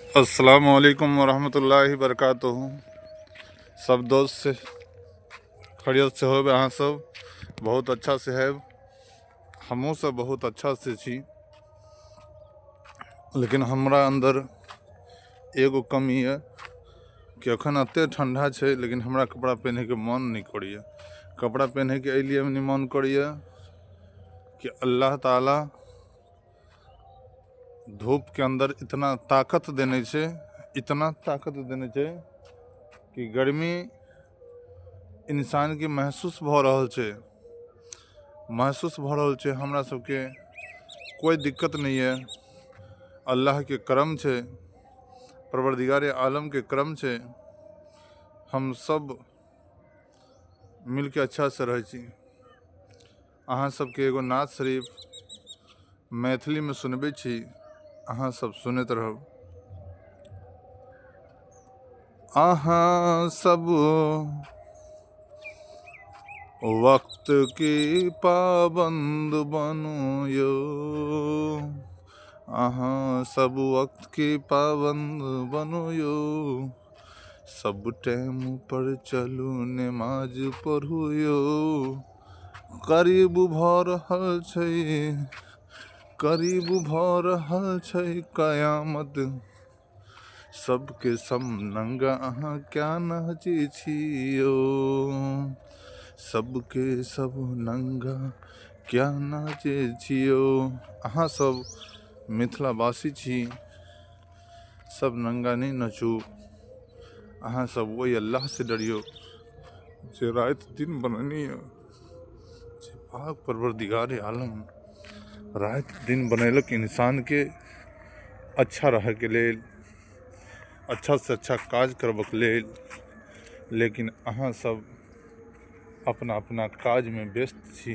अस्सलाम वालेकुम वरहमतुल्लाहि वबरकातुहू। सब दोस्त से खैरियत से होबै अहाँ सब, बहुत अच्छा से है, हमहूँ सब बहुत अच्छा से छी। लेकिन हमरा अंदर एगो कमी है कि अखन एते ठंडा छै, लेकिन हमरा कपड़ा पहने के मन नहीं करिए। कपड़ा पहने के एहि लिए नहीं मन करिए कि अल्लाह ताला धूप के अंदर इतना ताकत देने छै, इतना ताकत देने छै कि गर्मी इंसान के महसूस भ रहल छै, महसूस भ रहल छै। हमरा सबके कोई दिक्कत नहीं है, अल्लाह के करम छै, परवरदिगार आलम के करम छै, हम सब मिलके अच्छा से रहै छी। अहाँ सबके एगो नात शरीफ मैथिली में सुनबै छी, अहाँ सब सुनैत रहब। अहाँ सब वक्त के पाबंद बनू यो, अहाँ सब वक्त के पाबंद बनू यो, सब टाइम पर चलू नमाज पढ़ू यो, करीब भ रहल छै, करीब भ रहल छै कयामत, सबके सब नंगा अहाँ क्या नाचै छियो, सबके सब नंगा क्या नाचै छियो। अहाँ सब मिथिलावासी छी, सब नंगा नहीं नचू, अहाँ सब वही अल्लाह से डरियो जे राति दिन बननी है, जे पाक परवरदिगार आलम राति दिन बनेलक इंसान के अच्छा रह के लेल, अच्छा से अच्छा काज करबक लेल। लेकिन अहाँ सब अपना अपना काज में व्यस्त छी।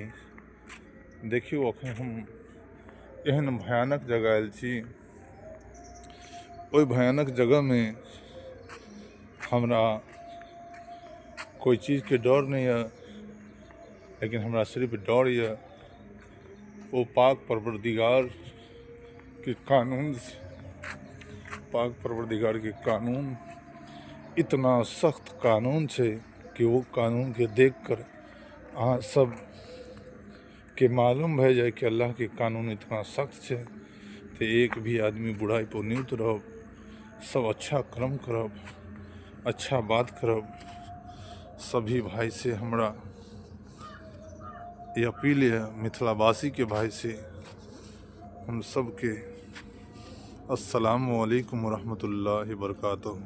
देखियौ अखन हम एहन भयानक जगह आयल छी, ओहि भयानक जगह में हमरा कोई चीज़ के डर नहीं है, लेकिन हमरा सिर्फ डर यऽ ओ पाक परवरदिगार के कानून से। पाक परवरदिगार के कानून इतना सख्त कानून छै कि वो कानून के देख कर अहाँ सब के मालूम भए जाए कि अल्लाह के कानून इतना सख्त छै। तो एक भी आदमी बुराई पर नहीं उतरब, सब अच्छा कर्म करब, अच्छा बात करब। सभी भाई से हमरा ये अपील है, मिथिलावासी के भाई से हम सबके अस्सलाम वालेकुम रहमतुल्लाहि वबरकातुहू।